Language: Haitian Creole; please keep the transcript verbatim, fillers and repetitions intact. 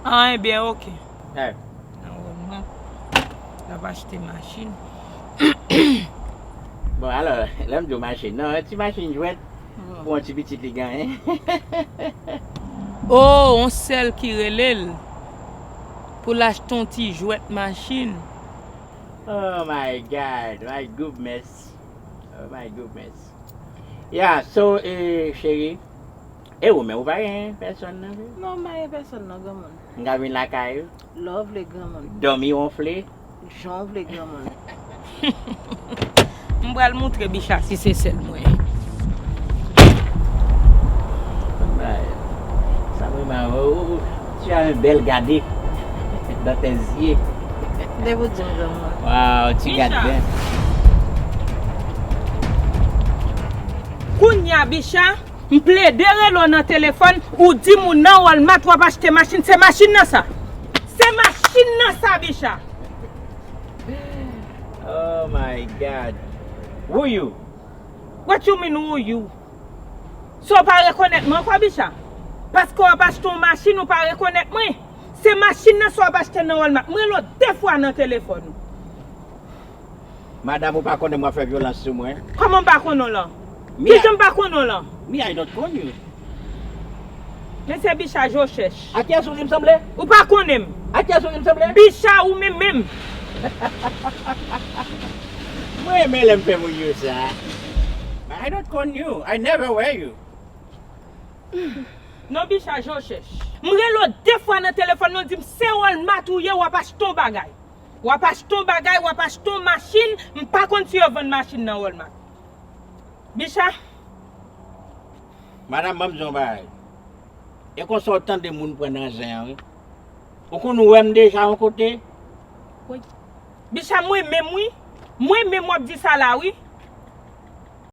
Ah, ebyen, oke. Nan Walmart, l ap achte machin. Bon, alò, lè m di w machin, non, yon ti machin jwèt pou yon ti pitit li genyen. Oh, yon sèl ki rele l pou l achte yon ti jwèt machin. Oh my God, my goodness. Oh my goodness. Yeah, so, eh, cheri, e ou menm, ou pa gen pèsòn nan vi? Non, m pa gen pèsòn nan, granmoun. M ka vin lakay ou? Lè w vle, granmoun. Dòmi wonfle? Jan w vle, granmoun. M pral moutre Bicha si se sèl mwen. Sa mwen ma, oh, oh, oh, tu as un bel gade dans tes yeux. Depi w di m granmoun. Wow, tu gade bien. Kounye a, Bicha, m plede rele w nan telefòn, ou di m ou nan Walmart w ap achte machin, se machin nan sa. Se machin nan sa, Bicha. Oh my God. Who you? What you mean, who you? So w pa rekonèt mwen ankò, Bicha? Paske w ap achte yon machin, ou pa rekonèt mwen? Se machin nan sa w ap achte nan Walmart. Mwen rele w de fwa nan telefòn ou. Madanm, ou pa konnen m w ap fè vyolans sou mwen? Kòman m pa konnen w lan? Kijan m pa konnen w lan? Me, I don't know you. Men se Bicha je w chèch. A kiyès ou di m sanble? Ou pa konnen m. A kiyès ou di m sanble? Bicha ou menm menm. Mwen renmen lè m fè moun yo sa. I don't know you. I never wear you. Non, Bicha je w chèch. M rele w de fwa nan telefòn nan, w di m se Walmart ou ye, w ap achte yon bagay. W ap achte yon bagay, w ap achte yon machin, m pa konn si yo vann machin nan Walmart. Bicha. Madanm, ban m di w yon bagay. E konsa w tande moun pran nan zen an, wi. Ou konn wè m deja yon kote? Wi. Bicha, mwen menm, wi. Mwen menm w ap di sa la, wi.